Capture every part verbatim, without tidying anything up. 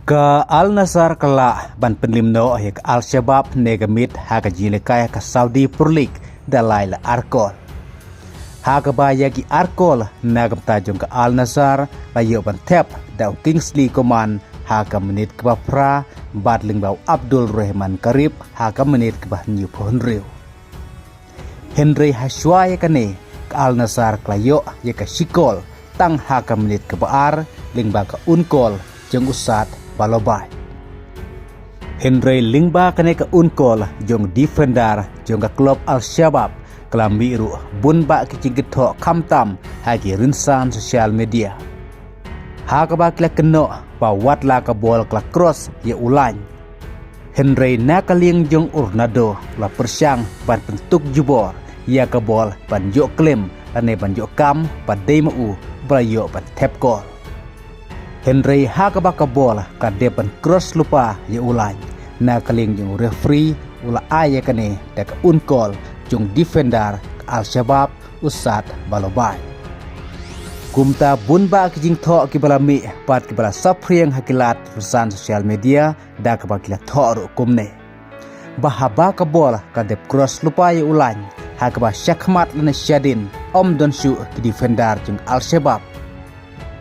Ka Al Nassr ka lah ban pynliem noh ïa ka Al Shabab ne ka miet ha ka jingïalehkai ka Saudi Pro League da lai la ar kol. Ha kaba ïa ki ar kol na ka bynta jong ka Al Nassr la ïoh ban thep da u Kingsley Coman ha ka minit kaba phra bad lyngba u Abdul Rahman Karib ha ka minit kaba hynñiewphew hynriew. Hynrei ha shuwa ïa kane ka Al Nassr ka la ïoh ïa ka shi kol tang ha ka minit kaba ar lyngba ka un kol jong u Saad Balobai. Hynrei lyngba kane ka un kol jong defender jong ka klub Al Shabab ka la mih ruh bun bah ki jingkynthoh khamtam ha ki rynsan social media. Ha kaba ki la kynnoh ba wat la ka bol ka la cross ïa u lain. Hynrei na ka liang jong u Ronaldo u la pyrshang ban pyntuk jubor ïa ka bol ban ïoh klim lane ban ïoh kam ba dei ma u ba la ïoh ban thep kol. Hynrei ha kaba ka bol ka dep ban cross lypa ïa u lain, na ka liang jong u referee u la ai ïa kane da ka un kol jong defender ka Al Shabab u Saad Balobai. Kumta bun bah ki jingthoh kiba la mih bad kiba la saphriang ha ki lad rynsan social media da kaba ki la thoh ruh kumne ba haba ka bol ka dep cross lypa ïa u lain, ha kaba shakhmat lane shadien ym don shuh ki defender jong Al Shabab.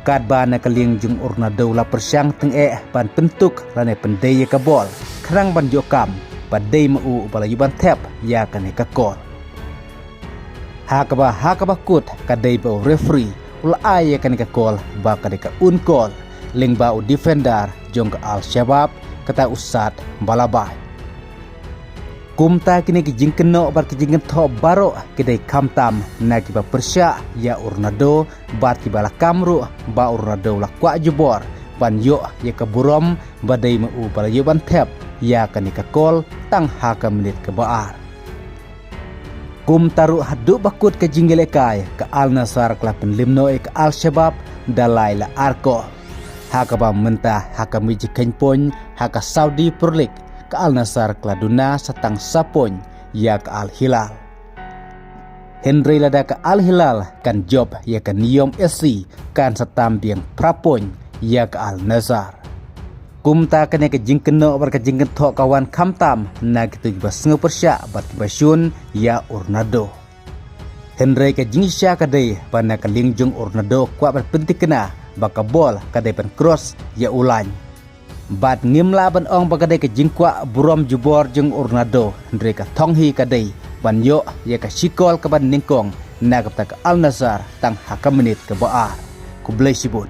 Katba na ka liang jong u Ronaldo u la pyrshang tyngeh ban pyntuk lane pyndei ïa ka bol khnang ban ïoh kam ba dei ma u ba la ïoh ban thep ïa kane ka kol. Ha kaba ha kaba kut ka dei ba u referee u la ai ïa kane ka kol ba ka dei ka un kol lyngba u defender jong ka Al Shabab, kata u Saad Balobai. Kumta kine ki jingkynnoh bad ki jingkynthoh baroh ki dei khamtam na kiba pyrshah ïa u Ronaldo bad kiba la kam ruh ba u Ronaldo u la kwah jubor ban ïoh ïa ka burom ba dei ma u ba la ïoh ban thep ïa kane ka kol tang ha ka minit kaba ar. Kumta ruh haduh ba kut ka jingïalehkai ka Al Nassr ka la pynliem noh ïa ka Al Shabab da lai la ar kol. Ha kaba mynta ha ka miej jingkheiñ point ha ka Saudi Pro League ka Al Nassr ka la duna sa tang saw point ïa ka Al Hilal. Hynrei lada ka Al Hilal kan jop ïa ka Neom S C kan sa tam biang phra point ïa ka Al Nassr. Kumta kane ka jingkynnoh bad ka jingkynthoh ka wan khamtam na kito kiba sngew pyrshah bad kiba shun ïa u Ronaldo. Hynrei ka jingshisha ka dei ba na ka liang jong u Ronaldo kwah ban pynthikna ba ka bol ka dei ban cross ïa u lain. Bad ngim lah ban ong ba ka dei ka jingkwah burom jubor jong u Ronaldo, hynrei ka thong hi ka dei ban ïoh ïa ka shi kol kaba nyngkong na ka bynta ka Al Nassr tang ha ka minit kaba ar. Khublei shibun.